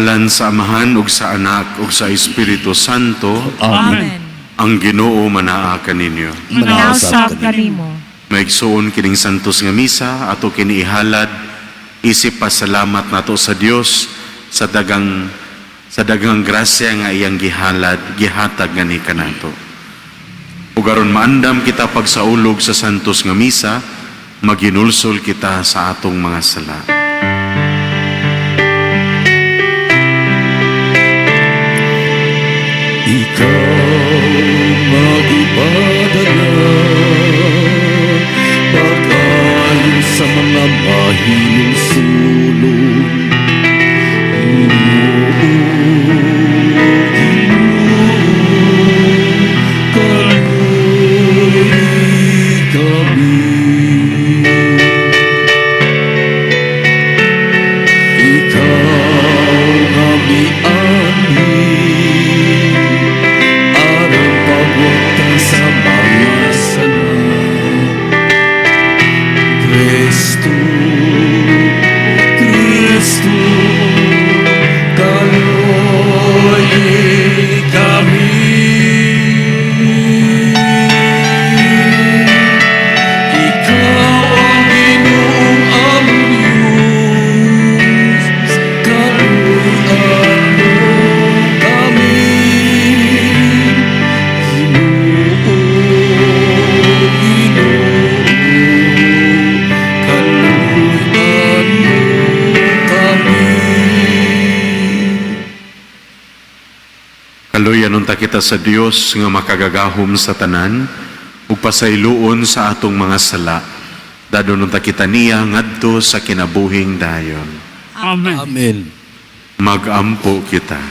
Sa ngalan sa Amahan ug sa Anak ug sa Espiritu Santo. Amen. Ang Ginoo manaa kaninyo. Manausap kanimo. Maigsuon, kining santos nga misa ato kini ihalad isip pasalamat nato sa Dios sa daghang grasya nga iyang gihalad, gihatag ngani kanato. Ug aron maandam kita pagsaulog sa santos nga misa, maginulsol kita sa atong mga sala. Ikaw magipadala pag-ayo sa mga mahinulsulon. Ginoo, Ginoo, kaluy kami. Ikaw nga mianhi aron pagwagtang sa mga sala. Kristo, Kristo, kaluy kami. Ikaw ang Ginoong among Diyos, kaluy-an mo kami. Ginoo, Ginoo, kaluy-an mo kami. Kaluyan unta kita sa Dios nga makagagahom sa tanan ug pasayloon sa atong mga sala. Dadon unta kita niya ngadto sa kinabuhing dayon. Amen. Amen. Magampo kita.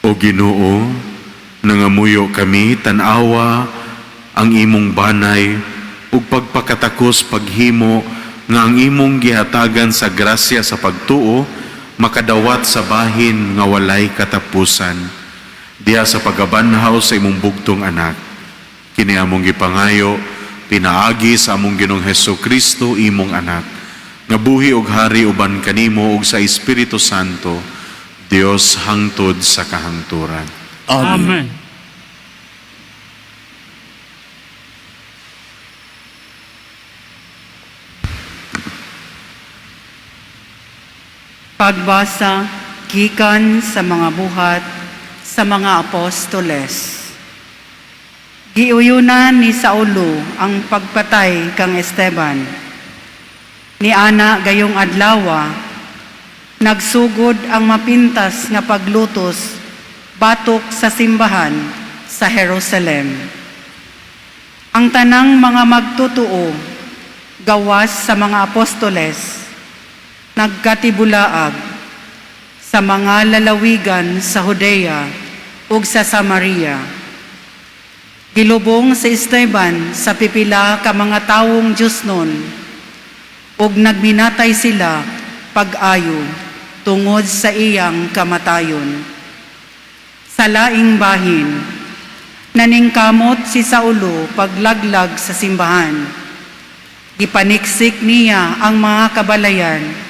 O Ginoo, nangamuyo kami, tan-awa ang imong banay ug pagpakatakos paghimo nga ang imong gihatagan sa grasya sa pagtuo makadawat sa bahin nga walay katapusan diha sa pagabanhaw sa imong bugtong anak. Kini among gipangayo pinaagi sa among Ginoong Hesus Kristo, imong anak, nga buhi og hari uban kanimo ug sa Espiritu Santo, Dios hangtod sa kahangturan. Amen. Amen. Pagbasa gikan sa mga Buhat sa mga Apostoles. Giuyunan ni Saulo ang pagpatay kang Esteban. Ni ana gayong adlawa, nagsugod ang mapintas nga paglutos batok sa simbahan sa Jerusalem. Ang tanang mga magtutuo gawas sa mga apostoles nagkatibulaag sa mga lalawigan sa Judea ug sa Samaria. Gilubong si Esteban sa pipila ka mga tawong Diyosnon ug nagminatay sila pag-ayo tungod sa iyang kamatayon. Sa laing bahin, naningkamot si Saulo paglaglag sa simbahan. Gipaniksik niya ang mga kabalayan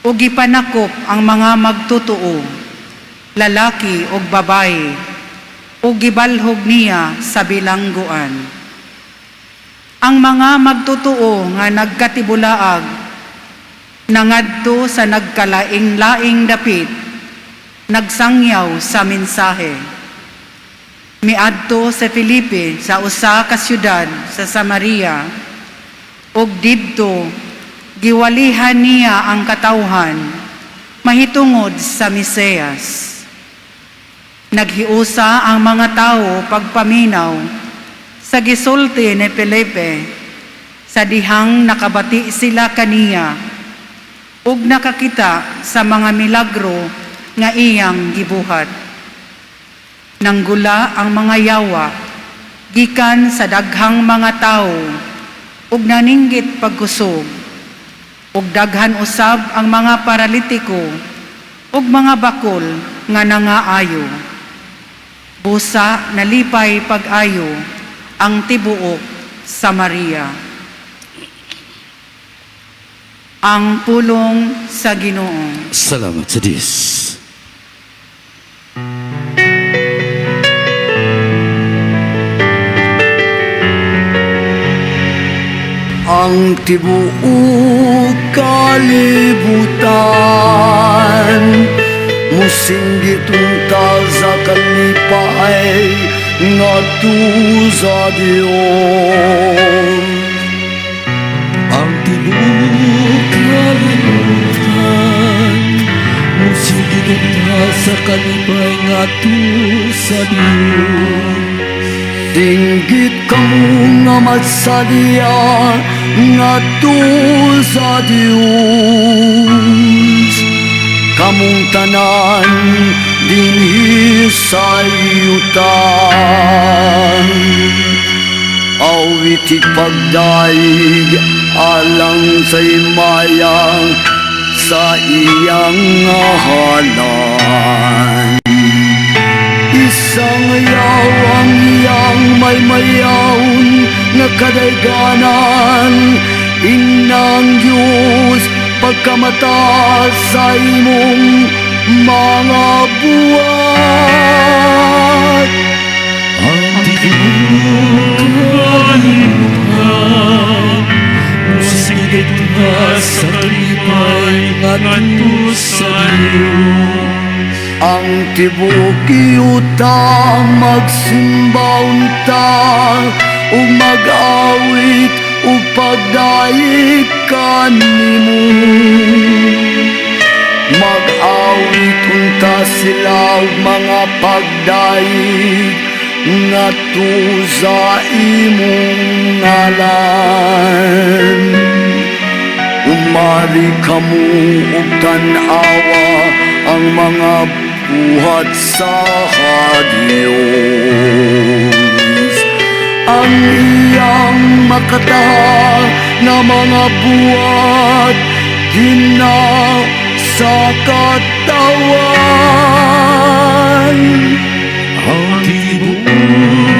ug gipanakop ang mga magtutuo, lalaki ug babaye, ug gibalhog niya sa bilangguan. Ang mga magtutuo nga nagkatibulaag nangadto sa nagkalaing-laing dapit, nagsangyaw sa mensahe. Miadto sa Felipe sa usa ka syudad sa Samaria, ug didto giwalihan niya ang katawhan mahitungod sa Mesiyas. Naghiusa ang mga tawo pagpaminaw sa gisulti ni Felipe sa dihang nakabati sila kaniya ug nakakita sa mga milagro nga iyang gibuhat. Nanggula ang mga yawa gikan sa daghang mga tawo ug naninggit pagkusog, ug daghan usab ang mga paralitiko ug mga bakol nga nangaayo. Busa nalipay pag-ayo ang tibuok Samaria. Ang pulong sa Ginoo. Salamat sa Diyos. Ang tibuok kalibutan musinggit unta sa kalipay ngadto sa Dios. Ang tibuok kalibutan musinggit unta sa kalipay ngadto sa Dios. Singgit kamo nga magsadya ngadto sa Dios. Kamong tanan dinhi sa yuta. Awiti pagdaig alang sa himaya sa iyang ngalan. Isangyaw ang iyang maymayawon nga kadayganan, Inang Diyos, pagkamata sa imong mga buhat. Ang tibuok kalibutan musinggit sa kalipay ngadto sa Dios. Ang tibuok yuta magsimba unta ug mag-awit ug pagdaig kanimo. Mag-awit unta sila ug mga pagdaig ngadto sa imong ngalan. Umali kamo ug tan-awa ang mga buhat sa Diyos. Ang iyang makataha na mga buhat dina sa katawhan. Ang tibuok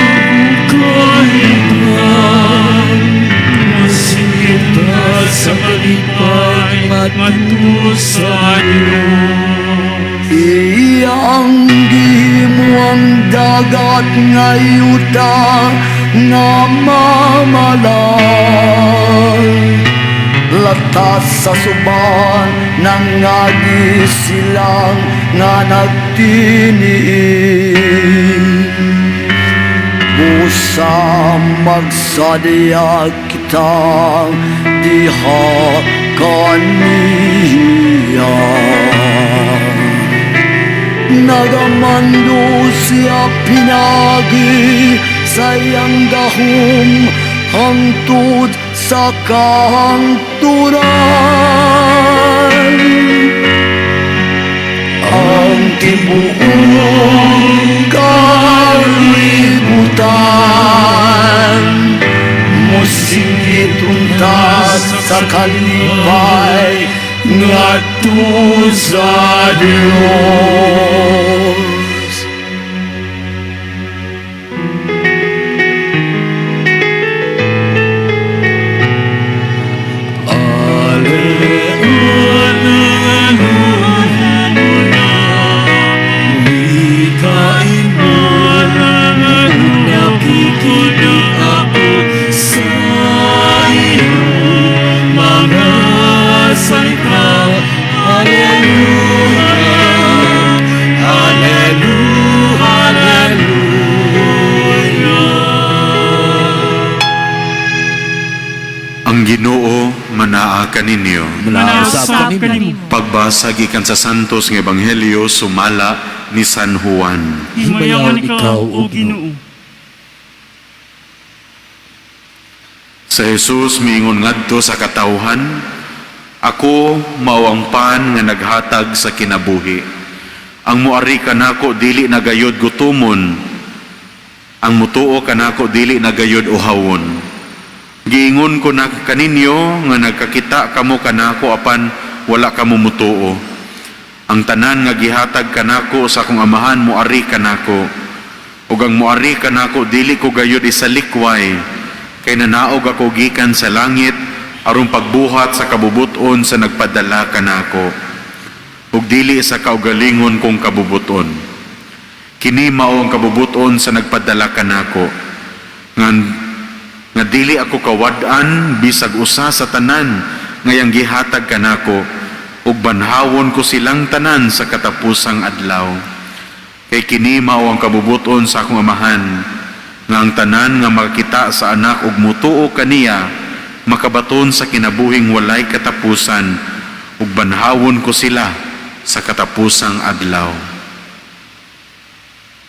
kalibutan musinggit sa kalipay ngadto sa Dios. Iyang gihimo ang dagat nga yuta nga mamalang. Latas sa suba nangagi silang nga nagtiniil. Busa magsadya kita diha kaniya. Nagamando siya pinaagi sa iyang gahom hangtod sa kahangturan. Ang tibuok kalibutan musinggit unta sa kalipay ngadto sa Dios. Wikain mo, nakikinig ako sa iyong mga salita. Hallelujah, hallelujah, hallelujah. Ang Ginoo manaa kaninyo. Manausap kanimo. Pagbasa gikan sa Santos nga Ebanghelyo sumala ni San Juan. Himayaon ikaw, O Ginoo. Sa Jesus miingon ngadto sa katawhan, "Ako mao ang pan nga naghatag sa kinabuhi. Ang muari kanako dili na gayod gutumon. Ang mutuo kanako dili na gayod uhawon. Giingon ko na kaninyo nga nagkakita kamo kanako apan wala kamo mutuo. Ang tanan nga gihatag kanako sa akong Amahan moari kanako. Ug ang moari kanako dili ko gayud isalikway. Kay nanaog ako gikan sa langit aron pagbuhat sa kabubuton sa nagpadala kanako ug dili sa kaugalingon kong kabubuton. Kini mao ang kabubuton sa nagpadala kanako, nga dili ako kawad-an bisag usa sa tanan nga iyang gihatag kanako, ug banhawon ko silang tanan sa katapusang adlaw. Kay kini mao ang kabubuton sa akong Amahan, nga ang tanan nga makakita sa Anak ug mutuo kaniya makabaton sa kinabuhing walay katapusan, ug banhawon ko sila sa katapusang adlaw.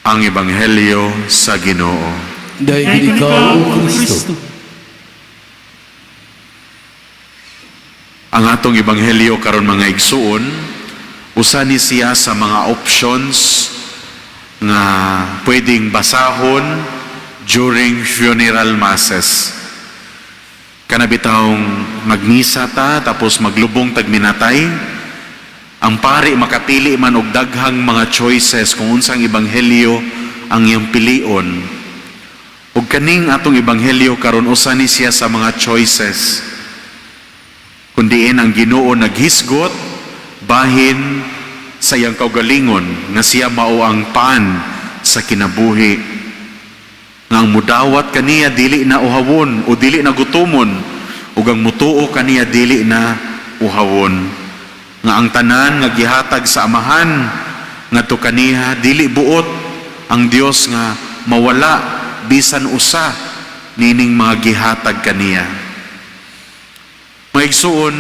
Ang Ebanghelyo sa Ginoo. Dahil ikaw, O Kristo. Ang atong ebanghelyo karon, mga igsuon, usa ni siya sa mga options nga pwedeng basahon during funeral masses. Kana bitawng magmisa ta tapos maglubong tag minatay, ang pari makapili man og daghang mga choices kung unsang ebanghelyo ang iyang pilion. Ug kaning atong ebanghelyo karon, usa ni siya sa mga choices kung diin ang Ginoo naghisgot bahin sa iyang kaugalingon nga siya mao ang pan sa kinabuhi, nga ang mudawat kaniya dili na uhawon o dili na gutomon, ug ang mutuo kaniya dili na uhawon, nga ang tanan nga gihatag sa Amahan ngadto kaniya, dili buot ang Dios nga mawala bisan usa nining mga gihatag kaniya. Mga igsuon,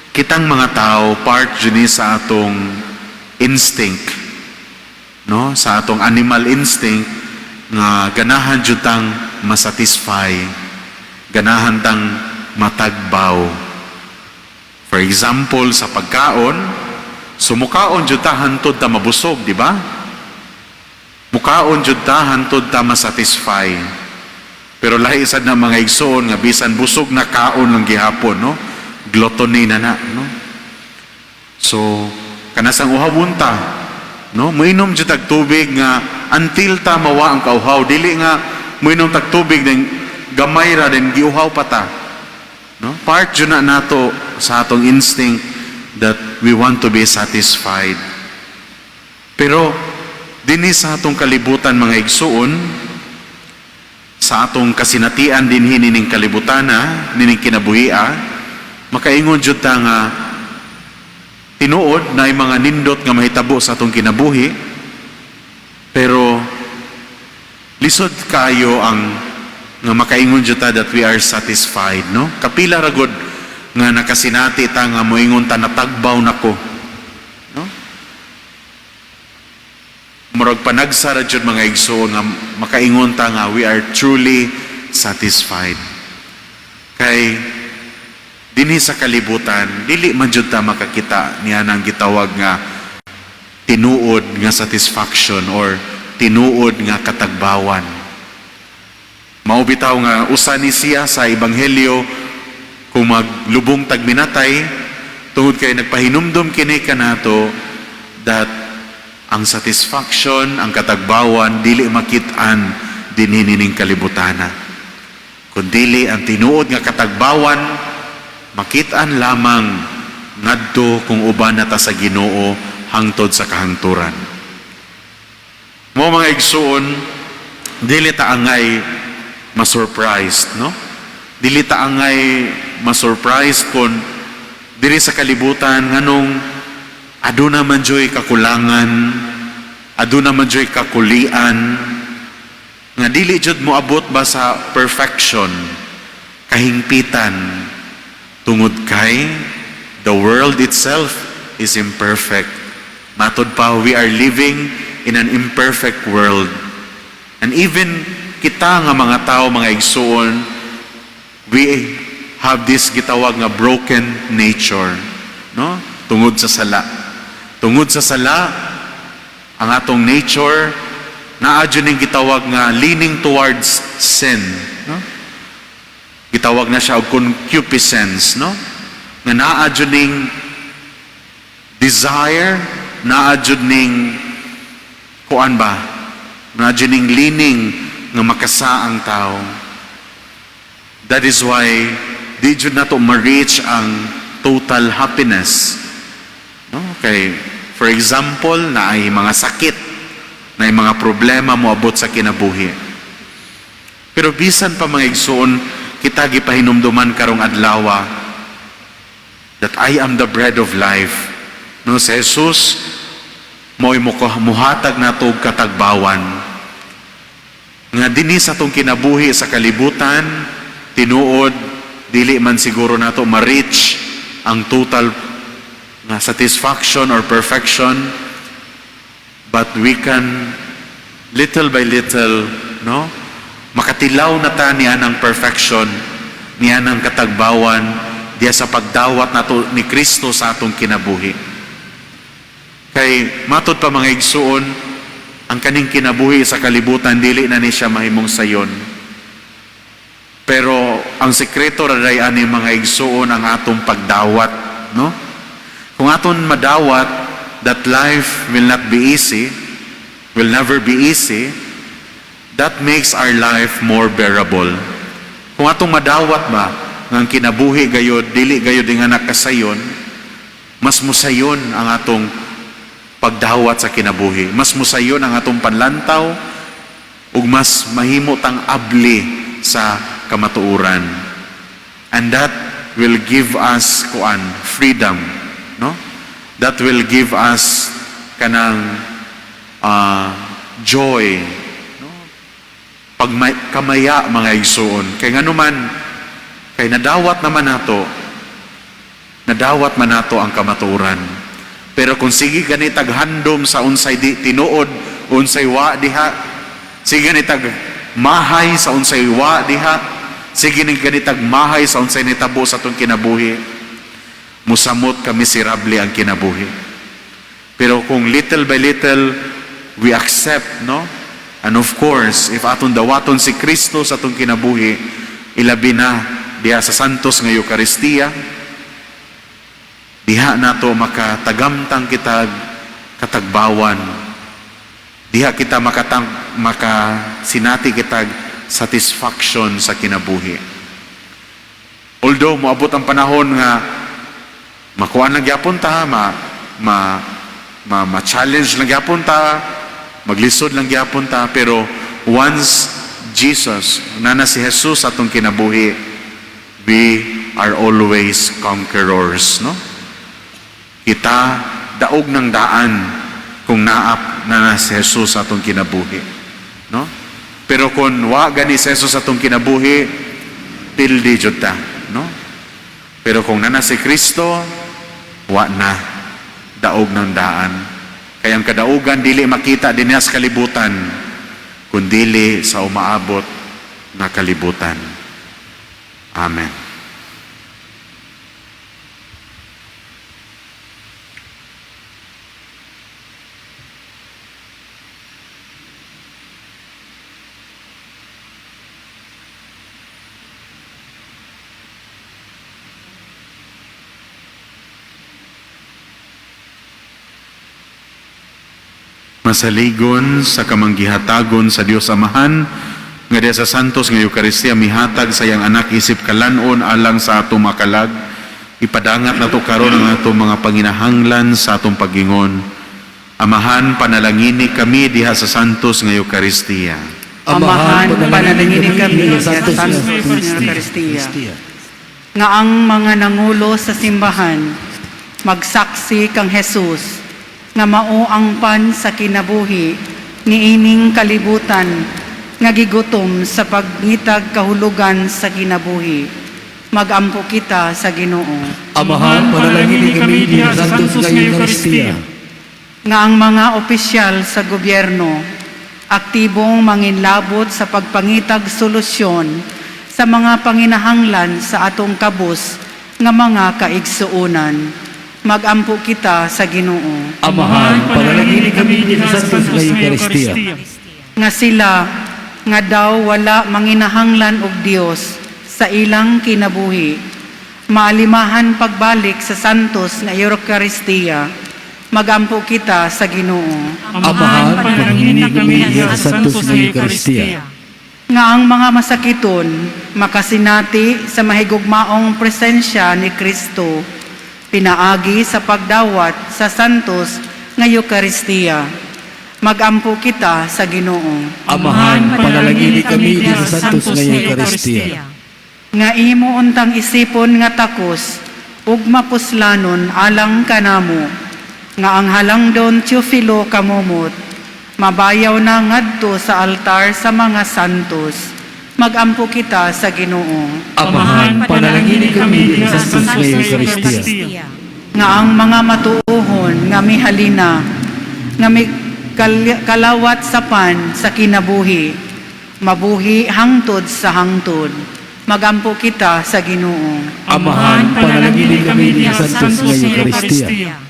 kitang mga tao, part jud ni sa atong instinct, no? Sa atong animal instinct nga ganahan jud tang masatisfy, ganahan tang matagbaw. For example, sa pagkaon, sumukaon jud ta hantod ta mabusog, di ba? Mukaon jud ta hantod ta masatisfy. Pero lahi sad na, mga igsoon, nga bisan busog na, kaon lang gihapon, no? Gluttony na na, no? So, kanasang uhawon ta, no? Moinom jud tag tubig nga until ta mawa ang kauhaw, dili nga moinom tag tubig then gamay ra, then giuhaw pa ta. No? Part jud na nato sa atong instinct that we want to be satisfied. Pero dinhi sa atong kalibutan, mga igsuon, sa atong kasinatian dinhi nining kalibutana, nining kinabuhia, makaingon jud ta nga tinuod na mga nindot nga mahitabo sa atong kinabuhi, pero lisod kayo ang nga makaingon jud ta that we are satisfied, no? Kapila ra gud nga nakasinati ta nga moingon ta, "Natagbaw nako," no? Murag panagsa ra jud, mga igsoon, nga makaingon ta nga we are truly satisfied. Kay dinhi sa kalibutan, dili man jud ta makakita niya nang gitawag nga tinuod nga satisfaction or tinuod nga katagbawan. Mao bitaw nga usa ni siya sa ebanghelyo kung maglubong tag minatay, tungod kay nagpahinumdom kini kanato that ang satisfaction, ang katagbawan, dili makit-an dinhi nining kalibutana. Kundili ang tinuod nga katagbawan makit-an lamang ngadto kung uban na ta sa Ginoo hangtod sa kahangturan. Mo, mga igsuon, dili ta angay ma-surprised, no? Dili ta angay ma-surprised kung diri sa kalibutan nganong aduna man juy kakulangan, aduna man juy kakulian, nga dili jud moabot ba sa perfection, kahingpitan, tungod kay the world itself is imperfect. Matod pa, we are living in an imperfect world. And even kita nga mga tao, mga igsuon, we have this gitawag nga broken nature, no? Tungod sa sala. Tungod sa sala, ang atong nature naa jud ning gitawag nga leaning towards sin, no? Gitawag na siya og concupiscence, no? Nga naa jud ning desire, naa jud ning kuan ba? Naa jud ning leaning nga makasa ang tao. That is why di jud nato ma-reach ang total happiness. No? Kay, for example, naay mga sakit, naay mga problema moabot sa kinabuhi. Pero bisan pa, mga igsoon, kita gipahinumduman karong adlaw that I am the bread of life. No, si Jesus mo'y muhatag nato og katagbawan. Nga dinhi sa atong kinabuhi sa kalibutan, tinuod dili man siguro nato ma-reach ang total nga satisfaction or perfection, but we can little by little, no, makatilaw na ta niya ng perfection, niya ng katagbawan diya sa pagdawat nato ni Kristo sa atong kinabuhi. Kay matud pa, mga igsuon, ang kaning kinabuhi sa kalibutan dili na ni siya mahimong sayon. Pero ang sekreto ra day ani, mga igsuon, ang atong pagdawat, no? Kung aton madawat that life will not be easy, will never be easy, that makes our life more bearable. Kung atong madawat ba nga ang kinabuhi gayod dili gayod nga nakasayon, mas musayon ang atong pagdawat sa kinabuhi. Mas musayon ang atong panlantaw ug mas mahimo tang abli sa kamatuoran. And that will give us kuan, freedom, no? That will give us kanang joy, no? Pagkamaya, mga igsuon. Kay nganuman kay nadawat naman nato, nadawat man nato ang kamatuoran. Pero kung sige gani tag handom sa unsay di tinuod, unsay wa diha, sige gani tag mahay sa unsay wa diha, sige ni gani tag mahay sa unsay nitabo sa atong kinabuhi, musamot ka miserable ang kinabuhi. Pero kung little by little we accept, no? And of course, if aton dawaton si Kristo sa atong kinabuhi, ilabi na diha sa Santos nga Eukaristiya, diha nato makatagamtang kita katagbawan. Diha kita makasinati kitag satisfaction sa kinabuhi. Although moabot ang panahon nga makuha na gyapon ta, ma ma ma, ma-challenge lang gyapon ta, maglisod lang gyapon ta, pero once Jesus, nana si Jesus sa atong kinabuhi, we are always conquerors, no? Kita daog ng daan kung naap na na si Jesus sa atong kinabuhi, no? Pero kung wa gani si Jesus sa atong kinabuhi, pildi jud ta, no? Pero kung nana si Kristo, wa na, daog ng daan. Kaya ang kadaugan dili makita dinhi sa kalibutan, kundili sa umaabot na kalibutan. Amen. Masaligon sa kamanggihatagon sa Dios Amahan nga diha sa Santos nga Eucharistia mihatag sa iyang anak isip kalan-on alang sa atong makalag, ipadangat nato karon ang atong mga panginahanglan sa atong pagingon. Amahan, panalangini kami diha sa Santos nga Eucharistia. Amahan, panalangini kami sa Santos Santos nga nga Eucharistia. Nga ang mga nangulo sa simbahan magsaksi kang Jesus nga mao ang pan sa kinabuhi niining kalibutan nga gigutom sa pagngitag kahulugan sa kinabuhi. Magampo kita sa Ginoo. Amahan, panalangini kami diha sa Santos nga Eucharistia. Nga ang mga opisyal sa gobyerno aktibong manginlabot sa pagpangitag solusyon sa mga panginahanglan sa atong kabus nga mga kaigsuonan. Magampo kita sa Ginoo. Amahan, panalangini kami diha sa Santos nga Eucharistia. Nga sila nga daw wala manginahanglan og Dios sa ilang kinabuhi maalimahan pagbalik sa Santos nga Eucharistia. Magampo kita sa Ginoo. Amahan, panalangini kami diha sa Santos nga Eucharistia. Nga ang mga masakiton makasinati sa mahigugmaong presensya ni Kristo, pinaagi sa pagdawat sa Santos nga Eukaristiya. Magampo kita sa Ginoo. Amahan, panalangini kami diha sa Santos nga Eucharistia. Nga imo untang isipon nga takos ug mapuslanon alang kanamo, nga ang halangdon Teofilo Camomot mabayaw na ngadto sa altar sa mga santos. Magampo kita sa Ginoo. Amahan, panalangini kami diha sa Santos nga Eucharistia. Nga ang mga matuohon nga mihalina, nga mi kalawat sa pan sa kinabuhi, mabuhi hangtod sa hangtod. Magampo kita sa Ginoo. Amahan, panalangini kami diha sa Santos nga Eucharistia.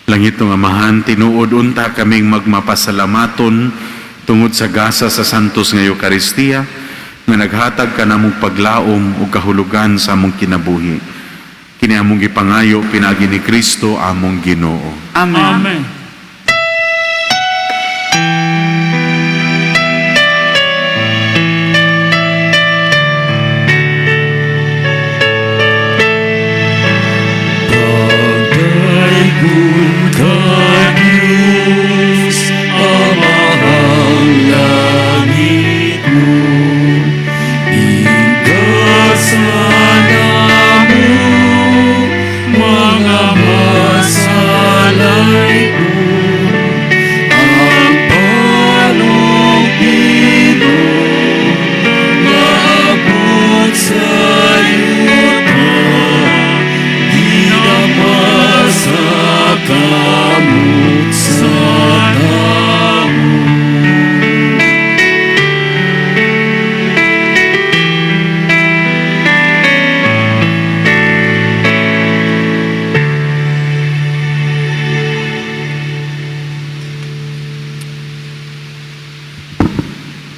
Langit ng Amahan, tinuod unta kaming magmapasalamaton tungod sa gasa sa Santos nga Eukaristiya nga naghatag kanamong paglaom ug kahulugan sa among kinabuhi. Kini among gipangayo pinaagi ni Kristo among Ginoo. Amen. Amen. Pagdaygon ka, Diyos, Amahang langit mo. Igasa namo, mga masalay mo. Ang palugdino, maabot sa yuta. Di naman sa kamot sa tao.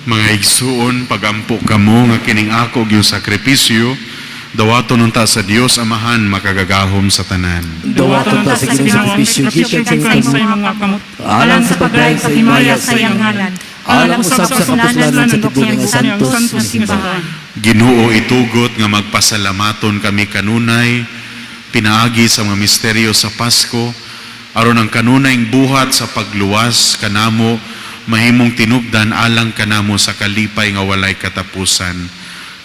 Mga igsuon, pagampo kamo nga kining ako gyud sakripisyo, dawaton unta sa Dios Amahan makagagahom sa tanan. Dawaton ta sa Ginoong sakripisyo gikan sa iyong sa kamot, imong mga kamot. alang sa pagdaig sa himaya sa iyang ngalan, alang usab sa kapuslanan sa tibuok nga santos nga simbahan. Ginoo, itugot nga magpasalamaton kami kanunay pinaagi sa mga misteryo sa Pasko, aron ang kanunayng buhat sa pagluwas kanamo mahimong tinubdan alang kanamo sa kalipay nga walay katapusan.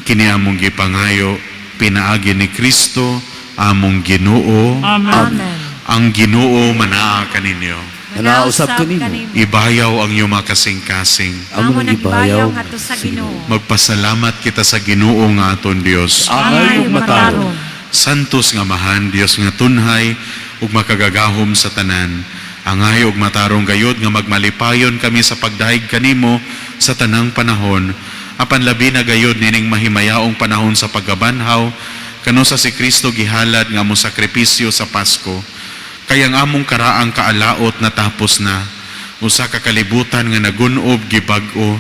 Kini among gipangayo pinaagi ni Kristo among Ginoo. Amen. Ang Ginoo manaa kaninyo. Nanausap kanimo. Ibayaw ang iyong mga kasing-kasing. Amo nang ibayaw ngadto sa Ginoo. Magpasalamat kita sa Ginoo nga aton Dios. Angay ug matarong. Santos nga Amahan, Dios nga tunhay ug makagagahom sa tanan. Angay ug matarong gayod nga magmalipayon kami sa pagdahig kanimo sa tanang panahon. Apan labi na gayod nining mahimayaong panahon sa paggabanhaw kano sa si Kristo gihalad nga mo sakripisyo sa Pasko. Kay ang among karaang kaalaot natapos na, usa ka kalibutan nga nagunob gibag-o,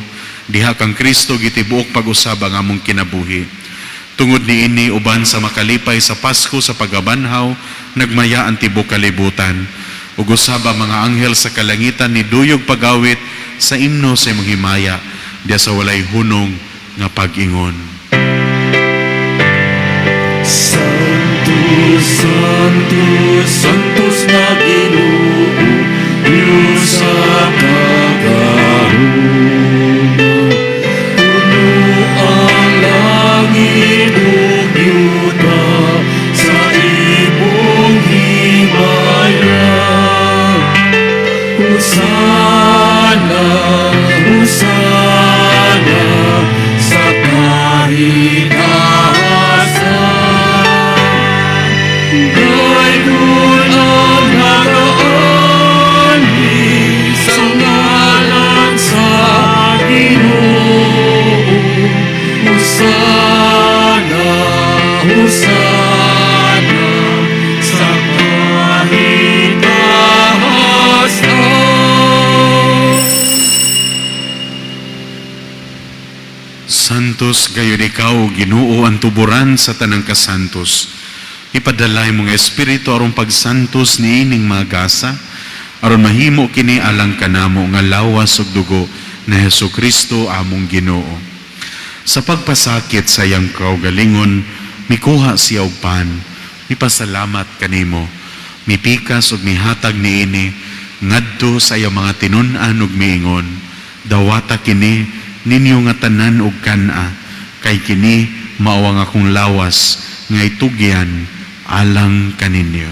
diha kang Kristo gitibuok pag-usab ang among kinabuhi. Tungod niini uban sa makalipay sa Pasko sa pagabanhaw, nagmaya ang tibok kalibutan. Ug usab ang mga anghel sa kalangitan ni duyog pagawit sa imno sa imong himaya, diya sa walay hunong nga pag-ingon. Santo, Santo, Santos na Ginoo, Diyos sa kagahuma. Puno ang langit ug yuta sa imong himaya. Hosana, Hosana, sa kahitasan. Daygon ang nagaani sa ngalan sa Ginoo. Hosana, Hosana, sa kahitasan. Santos gayon ikaw, Ginoo, ang tuburan sa tanang kasantos. Ipadalay mong espiritu aron pagsantos niining mga gasa, aron mahimo kini alang kanamo nga lawas ug dugo na Hesus Kristo among Ginoo. Sa pagpasakit sa iyang kaugalingon, mikuha siya og pan, mipasalamat kanimo, mipikas ug mihatag niini ngadto sa iyang mga tinun-an ug miingon, "Dawata kini ninyo nga tanan og kan-a, kay kini mao ang akong lawas nga itugyan alang kaninyo."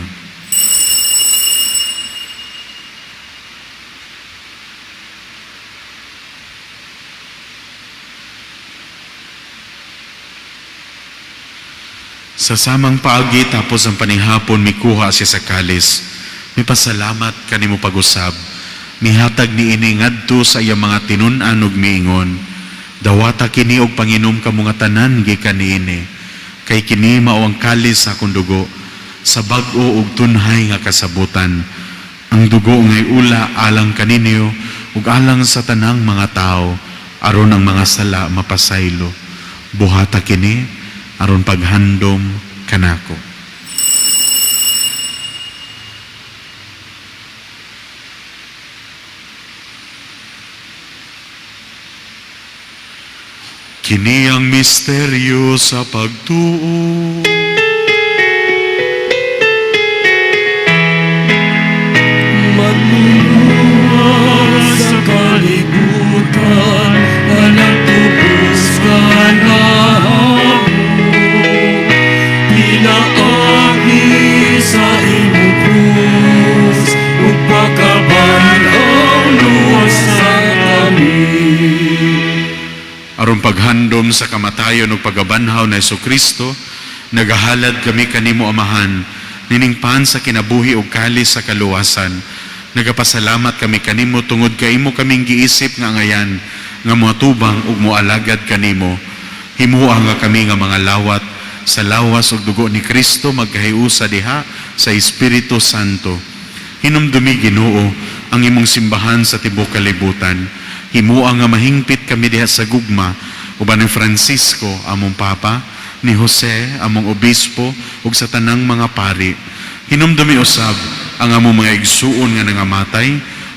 Sa samang paagi tapos ang panihapon, mikuha siya sa kalis. Mipasalamat kanimo pag-usab. Mihatag niini ngadto sa iyang mga tinun-an ug miingon, "Dawata kini og panginom kamo nga tanan gikan niini. Kay kini mao ang kalis sa akong dugo, sa bag-o ug tunhay nga kasabutan. Ang dugo ngay ula alang kaninyo ug alang sa tanang mga tao, aron ang mga sala mapasaylo. Buhata kini aron paghandom kanako." Kini ang misteryo sa pagtuo. Magmula sa kalibutan na nagtubos ka namo, pinaagi sa imong krus ug pagkabanhaw luwasa kami. Aron paghandom sa kamatayon ug pagabanhaw ni Kristo, nagahalad kami kanimo, Amahan, nining pan sa kinabuhi ug kalis sa kaluwasan. Nagapasalamat kami kanimo tungod kay imo kaming giisip nga angayan nga moatubang ug moalagad kanimo. Himoa nga kami nga mga lawat sa lawas ug dugo ni Kristo magkahiusa diha sa Espiritu Santo. Hinumdumi, Ginoo, ang imong simbahan sa tibuok kalibutan. Himoa nga mahingpit kami diha sa gugma uban ni Francisco among Papa, ni Jose among obispo ug sa tanang mga pari. Hinumdumi usab ang among mga igsuon nga nangamatay,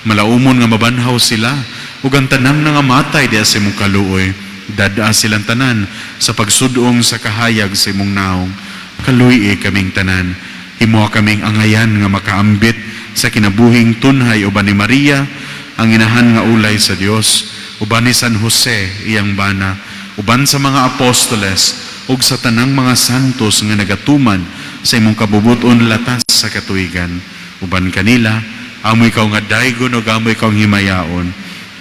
malaumon nga mabanhaw sila ug ang tanang nangamatay diha sa imong kaluoy. Dad-a silang tanan sa pagsudong sa kahayag sa imong naong. Kaluy-i kaming tanan. Himoa kaming angayan nga makaambit sa kinabuhing tunhay uban ni Maria, ang inahan nga ulay sa Dios, uban ni San Jose, iyang bana, uban sa mga apostoles, ug sa tanang mga santos nga nagatuman sa imong kabubuton latas sa katuigan. Uban kanila, amo ikaw nga daygon ug amo ikaw ang himayaon,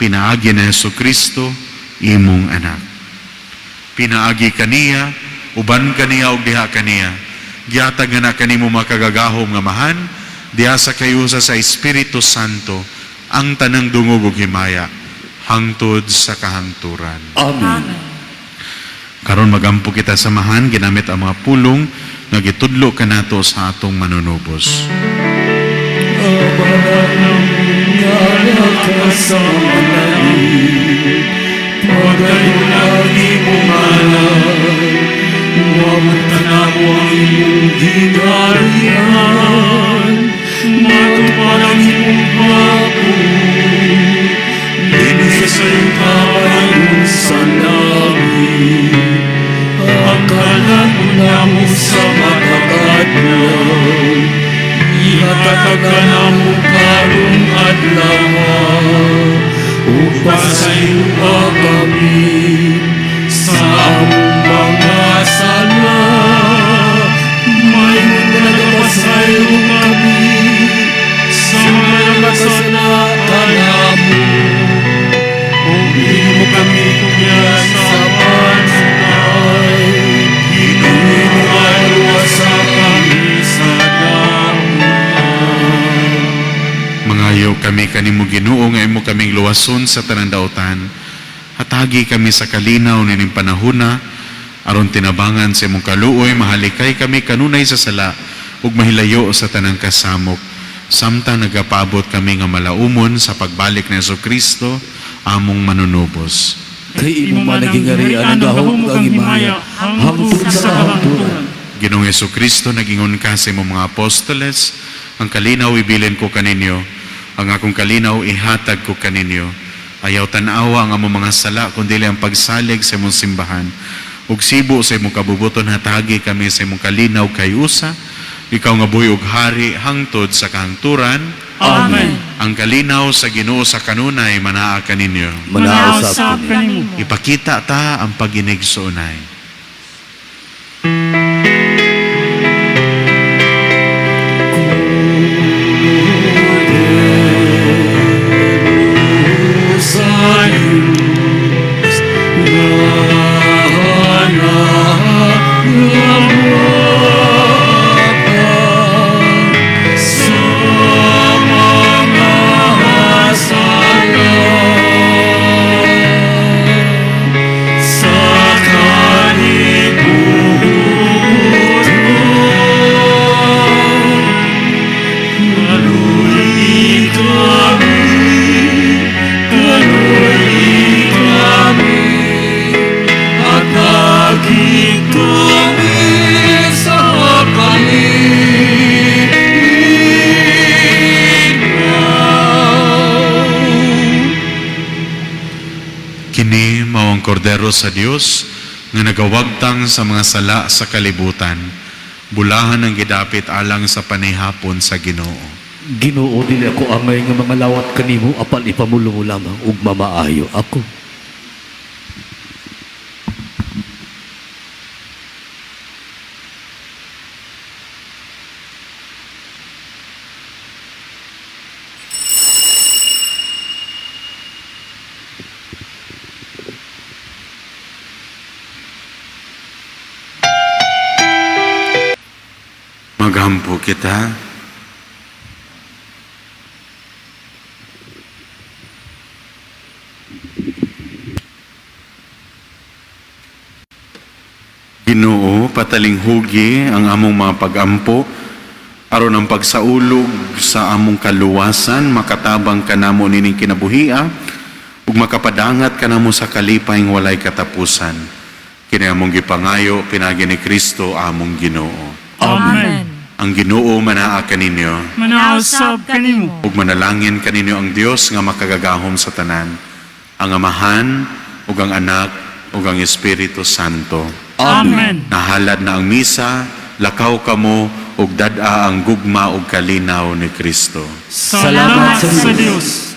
pinaagi ni Hesus Kristo, imong anak. Pinaagi kaniya, uban kaniya ug diha kaniya, gihatag nga na kanimo makagagahom nga Amahan, diha sa kahiusa sa Espiritu Santo, ang tanang dungog ug himaya hangtod sa kahangturan. Amen. Karon magampo kita sa Amahan ginamit ang mga pulong nga gitudlo kanato sa atong manunubos. Nga naa sa langit, Pagdayon ang imong ngalan, Moabot kanamo ang imong gingharian, Matupad ang imong pabuot, Dinhi sa yuta ayon sa langit. Ang kalan-on namo sa matag adlaw, Ihatag kanamo karong adlaw, ug pasayloa kami sa among mga sala, Maingon nga nagapasaylo kami sa mga nagakasala kanamo. Ug dili mo kami tugyan sa panukay, Ginoo, luwasa kami sa dautan. Mangayo kami kanimo, Ginoo, nga imo kaming luwason sa tanang dautan. Hatagi kami sa kalinaw nining panahona aron tinabangan sa imong kaluoy mahalikay kami kanunay sa sala ug mahilayo sa tanang kasamok, samtang nagapaabot kami nga malaumon sa pagbalik ni Kristo among manunubos. Kay imo man ang gingharian, ang gahom ug ang himaya hangtod sa kahangturan. Ginoong Kristo, nagingon ka sa imong mga apostoles, "Ang kalinaw ibilin ko kaninyo, ang akong kalinaw ihatag ko kaninyo." Ayaw tan-awa ang among mga sala kundi ang pagsalig sa imong simbahan. Ug sibo sa imong kabubuton, hatagi kami sa imong kalinaw kay usa. Ikaw nga buhi ug hari hangtod sa kahangturan. Amen. Ang kalinaw sa Ginoo sa kanunay manaa kaninyo. Manaa Manaa usab usab kanimo. Ipakita ta ang pag-inigsoonay. Kini mao ang kordero sa Dios nga nagawagtang sa mga sala sa kalibutan. Bulahan ang gidapit alang sa panihapon sa Ginoo. Ginoo, dili ako angay nga mangalawat kanimo apan ipamulo mo lamang ug mamaayo ako. Magampo kita. Ginoo, patalinghugi ang among mga pagampo aron ang pagsaulog sa among kaluwasan makatabang kanamo nining kinabuhia ug makapadangat kanamo sa kalipay nga walay katapusan. Kini among gipangayo pinaagi ni Kristo among Ginoo. Amen. Ang Ginoo manaa kaninyo Manaa usab kanimo. ug manalangin kaninyo ang Dios nga makagagahom sa tanan, ang Amahan ug ang Anak ug ang Espiritu Santo. Amen. Nahalad na ang misa, lakaw kamo ug dad-a ang gugma ug kalinaw ni Kristo. Salamat sa Dios.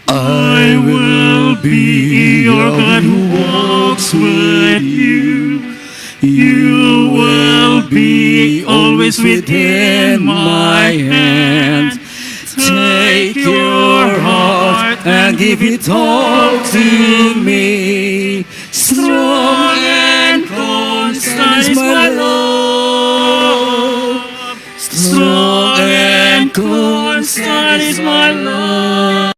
I will be your God who walks with you. You will be always within my hands. Take your heart and give it all to me. Strong and constant is my love. Strong and constant is my love.